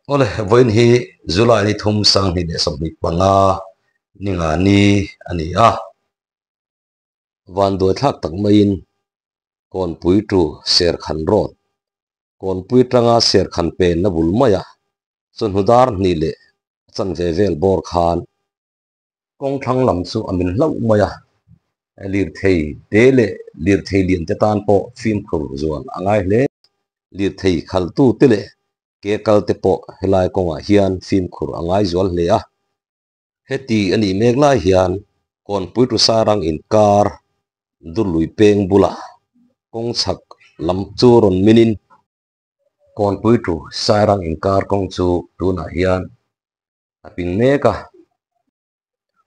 Awle, vawiin hi July ni thum 2025 ninga ni a ni a. Vanduai thlak tak maiin Kawnpui to Serkhan Road, Kawnpui tanga Serkhan penna bul maia chawhnu dar hnih leh a chanve vel bawr khan Kawng thlang lam chu a min hlauh mai a, lirthei te leh lirthei lian te tan pawh fimkhur zual a ngai hle. Lirthei khaltu te leh ke kal te pawh helai kawngah hian fimkhur a ngai zual hle a. Heti a nih mek lai hian Kawnpui Tusarang inkar Durlui peng bulah kawng chhak lam chu rawn minin, Kawnpui Tu Sairang inkar kawng chu tunah hian a ping mek a,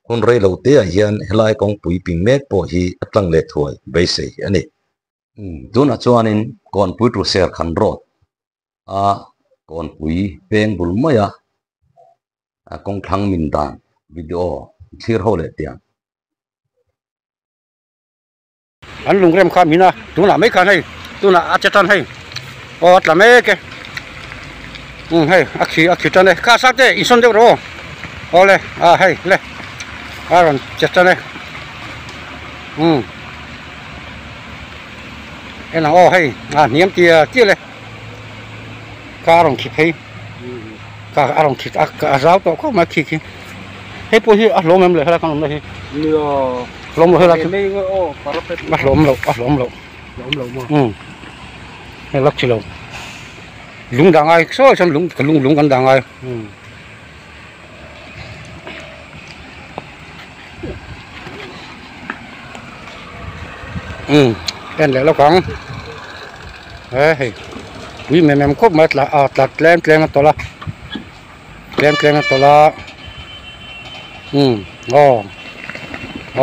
hun rei lo te ah hian helai kawngpui ping mek pawh hi a tlang leh thuai beisei a ni. Tunah chuanin Kawnpui Tu Serkhan Road a Kawnpui peng bul maia kawng thlang min dan video thlir ho leh tiang. An lungrem kha min a tunah mai khan hei tunah a che tan hei aw a tla mek e umm hei a khi a khi tan e kha sate insawn deuh rawh aw awle a hei le a rawn che tan e umm en ang aw hei a hniam tia chiah le kha a rawn khi phei kha a rawn khi a zau tawh khawp mai a khi khi hei pawh hi a hlawm em le helai kan awmna hi hlawm lo helai chu a hlawm lo a hlawm lo umm hei lak chi lo lung dah ngai sawi sawn lung lung lung kan dah ngai umm en leh lawk ang he hei pui mem mem khawp mai a tla a tla tlem tlem a tawlh a tlem tlem a tawlh a umm aw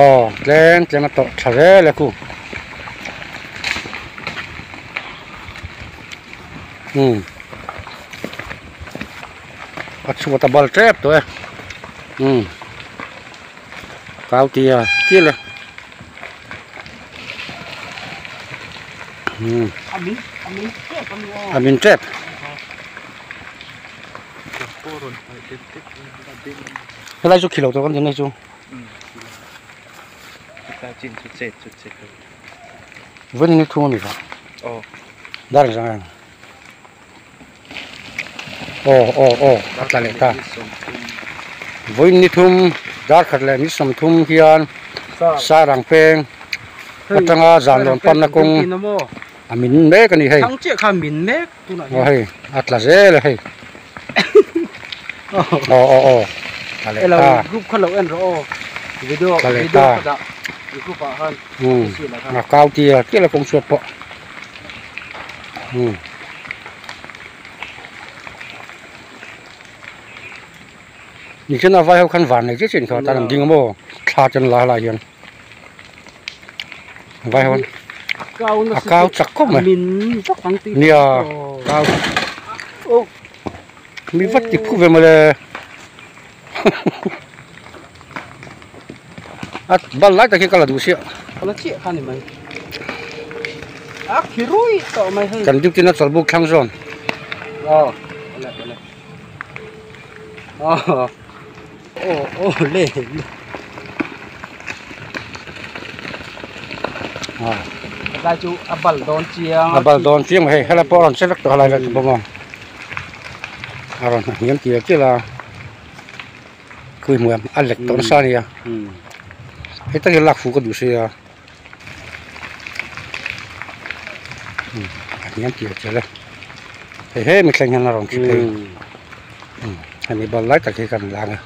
aw tlem tlem a tawlh tha zel e khu umm a chhuat a bal tep tawh e umm kau tia chial e umm a min tep helai chu khi lo tur kan ti nai chu vawiin ni thum a ni kha dar engzah nge. Aw aw aw a tla leh ta vawiin ni thum dar khat leh ni 30 hian sarang peng atanga zan rawn panna kawng a min mek a ni hei aw hei a tla zel a hei aw aw aw tla leh ta tla leh ta umm a kau tia chiah la kawng chhuat pawh. Nichina a vai ho khan van nei chiah chiah a ni kha tan an ding a maw thla te an la lai hian vai ho a kau chak khawp mai nia kau mi vat ti phu ve mawle a bal lai tak hi ka la duh siah kan duty na chawlhbuk thlang zawn a bal dawn chiang hei helai pawh a rawn che vek tawh helai vel bawk a a rawn hniam tial tial a. Khawi hmuh em a lek tawh nasa a nia hei tak hi lak fuh ka duh sia a hniam tial tial e hei hemi thleng hian a rawn thi phei hemi bal lai tak hi kan lang a.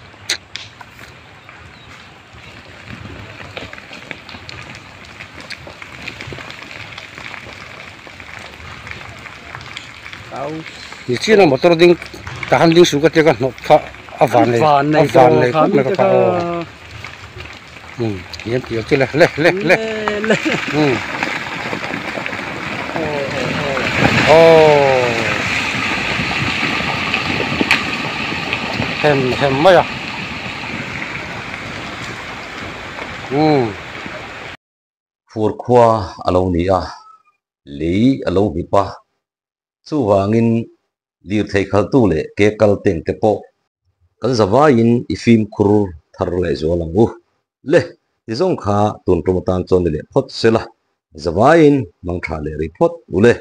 Nichina motor ding tahan ding suh ka tia ka hnawh kha a van nei a van nei khawp mai ka kha aw umm hian tih ang chi le le le le umm aww hem hem mai a umm. Fur khua a lo ni a, lei a lo hip a, chuvangin. Lirthei khaltu leh ke kal teng te pawh kan zavaiin i fimkhur thar leh zual ang u. Le, ti zawng kha tun tum atan chuan ni leh phawt se la, zavaiin mangtha leh rih phawt u le.